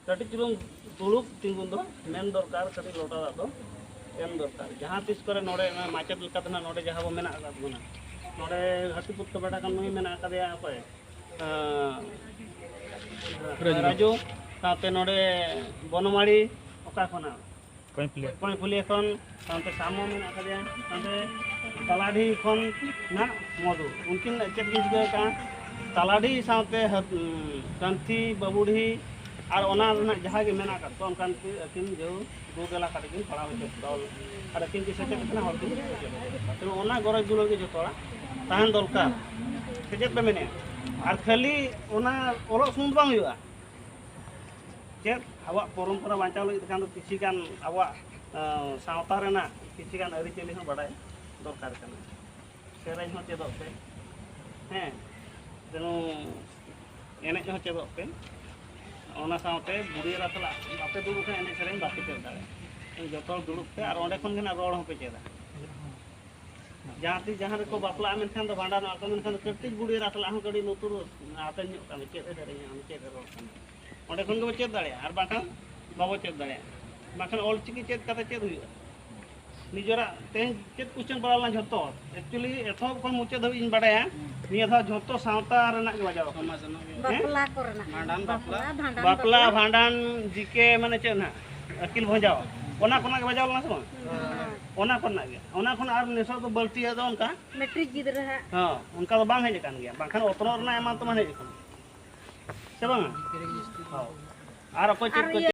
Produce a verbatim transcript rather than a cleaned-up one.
ᱠᱟᱹᱴᱤᱡ ᱪᱩᱞᱩᱝ ᱫᱩᱲᱩᱵ ᱛᱤᱸᱜᱩᱱ ᱫᱚ ᱢᱮᱱ ᱫᱚᱨᱠᱟᱨ, ᱠᱟᱹᱴᱤᱡ ᱞᱚᱴᱟ ᱫᱟᱜ ᱫᱚ ᱮᱢ ᱫᱚᱨᱠᱟᱨ᱾ ᱡᱟᱦᱟᱸ ᱛᱤᱥ ᱠᱚᱨᱮ ᱱᱚᱰᱮ ᱚᱱᱟ ᱢᱟᱪᱮᱫ ᱞᱮᱠᱟᱛᱮ ᱱᱟᱜ ᱱᱚᱰᱮ ᱡᱟᱦᱟᱸ ᱵᱚ ᱢᱮᱱᱟᱜ ᱟᱠᱟᱫ ᱵᱚᱱᱟ, ᱱᱚᱰᱮ ᱦᱟᱹᱛᱤ ᱯᱩᱴᱠᱟᱹ ᱵᱮᱴᱟ ᱠᱷᱚᱱ ᱱᱩᱭ ᱢᱮᱱᱟᱜ ᱟᱠᱟᱫᱮᱭᱟ ᱚᱠᱚᱭ? ᱟᱸ, ᱨᱟᱡᱩ᱾ ᱨᱟᱡᱩ, ᱥᱟᱶᱛᱮ ᱱᱚᱰᱮ ᱵᱚᱱᱚᱢᱟᱲᱤ, ᱚᱠᱟ ᱠᱷᱚᱱᱟᱜ? ᱠᱚᱭᱯᱷᱩᱞᱤᱭᱟ᱾ ᱠᱚᱭᱯᱷᱩᱞᱤᱭᱟ ᱠᱷᱚᱱ, ᱥᱟᱶᱛᱮ ᱥᱟᱢᱚ ᱢᱮᱱᱟᱜ ᱟᱠᱟᱫᱮᱭᱟ, ᱥᱟᱶᱛᱮ ᱛᱟᱞᱟᱰᱤ ᱠᱷᱚᱱ ᱱᱟᱜ ᱢᱚᱫᱷᱩ᱾ ᱩᱱᱠᱤᱱ ᱪᱮᱫ ᱠᱤᱱ ᱪᱤᱠᱟᱹ ᱠᱟᱜᱼᱟ? ᱛᱟᱞᱟᱰᱤ ᱥᱟᱶᱛᱮ ᱦᱟᱹᱛ-, ᱩᱸ, ᱠᱟᱱᱛᱷᱤ ᱵᱟᱹᱵᱩᱰᱤ ᱟᱨ ᱚᱱᱟ ᱨᱮᱱᱟᱜ ᱡᱟᱦᱟᱸ ᱜᱮ ᱢᱮᱱᱟᱜ ᱟᱠᱟᱫ ᱠᱚᱣᱟ, ᱚᱱᱠᱟᱱ ᱠᱚ ᱟᱹᱠᱤᱱ ᱡᱟᱹᱣ ᱫᱩ ᱵᱮᱞᱟ ᱠᱟᱛᱮ ᱠᱤᱱ ᱯᱟᱲᱦᱟᱣ ᱦᱚᱪᱚ ᱠᱚᱣᱟ᱾ ᱟᱨ ᱟᱹᱠᱤᱱ ᱠᱤᱱ ᱥᱮᱪᱮᱫ ᱠᱟᱱᱟ, ᱦᱚᱲ ᱠᱤᱱ ᱥᱮᱪᱮᱫ ᱠᱚᱣᱟ᱾ ᱛᱚᱵᱮ ᱚᱱᱟ ᱜᱚᱨᱚᱡᱽ ᱫᱩᱞᱟᱹᱲ ᱜᱮ ᱡᱚᱛᱚ ᱦᱚᱲᱟᱜ ᱛᱟᱦᱮᱱ ᱫᱚᱨᱠᱟᱨ᱾ ᱥᱮ ᱪᱮᱫ ᱯᱮ ᱢᱮᱱᱮᱫᱼᱟ? ᱟᱨ ᱠᱷᱟᱹᱞᱤ ᱚᱱᱟ ᱚᱞᱚᱜ ᱥᱩᱢᱩᱝ ᱫᱚ ᱵᱟᱝ ᱦᱩᱭᱩᱜᱼᱟ᱾ ᱪᱮᱫ ᱟᱵᱚᱣᱟᱜ ᱯᱚᱨᱚᱢᱯᱚᱨᱟ ᱵᱟᱧᱪᱟᱣ ᱞᱟᱹᱜᱤᱫ ᱠᱷᱟᱱ ᱫᱚ ᱠᱤᱪᱷᱤ ᱜᱟᱱ ᱟᱵᱚᱣᱟᱜ, ᱟᱸ, ᱥᱟᱶᱛᱟ ᱨᱮᱱᱟᱜ ᱠᱤᱪᱷᱤ ᱜᱟᱱ ᱟᱹᱨᱤᱪᱟᱹᱞᱤ ᱦᱚᱸ ᱵᱟᱰᱟᱭ ᱫᱚᱨᱠᱟᱨ ᱠᱟᱱᱟ᱾ ᱥᱮᱨᱮᱧ ᱦᱚᱸ ᱪᱮᱫᱚᱜ ᱯᱮ, ᱦᱮᱸ, ᱛᱮᱱᱩ ᱮᱱᱮᱡ ᱦᱚᱸ ᱪᱮᱫᱚᱜ ᱯᱮ᱾ ᱚᱱᱟ ᱥᱟᱶᱛᱮ ᱵᱩᱰᱷᱤ ᱮᱨᱟ ᱥᱟᱞᱟᱜ ᱵᱟᱯᱮ ᱫᱩᱲᱩᱵ ᱠᱷᱟᱱ ᱮᱱᱮᱡ ᱥᱮᱨᱮᱧ ᱵᱟᱯᱮ ᱪᱮᱫ ᱫᱟᱲᱮᱭᱟᱜᱼᱟ᱾ ᱡᱚᱛᱚ ᱦᱚᱲ ᱫᱩᱲᱩᱵ ᱯᱮ ᱟᱨ ᱚᱸᱰᱮ ᱠᱷᱚᱱ ᱜᱮ ᱱᱟᱜ ᱨᱚᱲ ᱦᱚᱸᱯᱮ ᱪᱮᱫᱟ᱾ ᱡᱟᱦᱟᱸ ᱛᱤᱥ ᱡᱟᱦᱟᱸ ᱨᱮᱠᱚ ᱵᱟᱯᱞᱟᱜᱼᱟ, ᱢᱮᱱᱠᱷᱟᱱ ᱫᱚ ᱵᱷᱟᱸᱰᱟᱱᱚᱜᱼᱟ ᱠᱚ, ᱢᱮᱱᱠᱷᱟᱱ ᱫᱚ ᱠᱟᱹᱴᱤᱡ ᱵᱩᱰᱷᱤ ᱮᱨᱟ ᱥᱟᱞᱟᱜ ᱦᱚᱸ ᱠᱟᱹᱴᱤᱡ ᱞᱩᱛᱩᱨ ᱟᱛᱮᱧ ᱧᱚᱜ ᱠᱟᱱᱟ, ᱪᱮᱫ ᱮ ᱥᱮᱨᱮᱧᱟ, ᱩᱱᱤ ᱪᱮᱫ ᱮ ᱨᱚᱲ ᱠᱟᱱᱟ, ᱚᱸᱰᱮ ᱠᱷᱚᱱ ᱜᱮᱵᱚ ᱪᱮᱫ ᱫᱟᱲᱮᱭᱟᱜᱼᱟ᱾ ᱟᱨ ᱵᱟᱝᱠᱷᱟᱱ ᱵᱟᱵᱚ ᱪᱮᱫ ᱫᱟᱲᱮᱭᱟᱜᱼᱟ᱾ ᱵᱟᱝᱠᱷᱟᱱ ᱚᱞᱪᱤᱠᱤ ᱪᱮᱫ ᱠᱟᱛᱮ ᱪᱮᱫ ᱦᱩᱭᱩᱜᱼᱟ? ᱱᱤᱡᱮᱨᱟᱜ ᱛᱮᱦᱮᱧ ᱪᱮᱫ ᱠᱚᱥᱪᱮᱱ ᱯᱟᱲᱟᱣ ᱞᱮᱱᱟ ᱡᱷᱚᱛᱚ, actually ᱮᱛᱚᱦᱚᱵ ᱠᱷᱚᱱ ᱢᱩᱪᱟᱹᱫ ᱫᱷᱟᱹᱵᱤᱡ ᱤᱧ ᱵᱟᱰᱟᱭᱟ, ᱱᱤᱭᱟᱹ ᱫᱷᱟᱣ ᱡᱷᱚᱛᱚ ᱥᱟᱶᱛᱟ ᱨᱮᱱᱟᱜ ᱜᱮ ᱵᱟᱡᱟᱣ ᱟᱠᱟᱱᱟ᱾ ᱥᱚᱢᱟᱡᱽ ᱨᱮᱱᱟᱜ ᱜᱮ᱾ ᱦᱮᱸ? ᱵᱟᱯᱞᱟ ᱠᱚᱨᱮᱱᱟᱜ᱾ ᱵᱷᱟᱸᱰᱟᱱ, ᱵᱟᱯᱞᱟ᱾ ᱵᱟᱯᱞᱟ, ᱵᱷᱟᱸᱰᱟᱱ, ᱡᱤᱠᱮ, ᱢᱟᱱᱮ ᱪᱮᱫ ᱱᱟᱜ? ᱟᱹᱠᱤᱞ ᱵᱷᱚᱸᱡᱟᱣ᱾ ᱚᱱᱟ ᱠᱷᱚᱱᱟᱜ ᱜᱮ ᱵᱟᱡᱟᱣ ᱞᱮᱱᱟ ᱥᱮ ᱵᱟᱝ? ᱦᱮᱸ᱾ ᱚᱱᱟ ᱠᱷᱚᱱᱟᱜ ᱜᱮ᱾ ᱚᱱᱟ ᱠᱷᱚᱱ ᱟᱨ ᱱᱮᱥᱚᱜ ᱫᱚ ᱵᱟᱹᱲᱛᱤᱭᱟᱜ ᱫᱚ ᱚᱱᱠᱟ? ᱢᱮᱴᱨᱤᱠ ᱜᱤᱫᱽᱨᱟᱹ ᱦᱟᱸᱜ᱾ ᱦᱮᱸ, ᱚᱱᱠᱟ ᱫᱚ ᱵᱟᱝ ᱦᱮᱡ ᱟᱠᱟᱱ ᱜᱮᱭᱟ᱾ ᱵᱟᱝᱠᱷᱟᱱ ᱚᱛᱱᱚᱜ ᱨᱮᱱᱟᱜ ᱮᱢᱟᱱ ᱛᱮᱢᱟᱱ ᱦᱮᱡ ᱟᱠᱟᱱᱟ᱾ ᱥᱮ ᱵᱟᱝᱟ? ᱦᱳᱭ᱾ ᱟᱨ ᱚᱠᱚᱭ ᱪᱮᱫ ᱟᱨ ᱠᱚ ᱤᱭᱟᱹ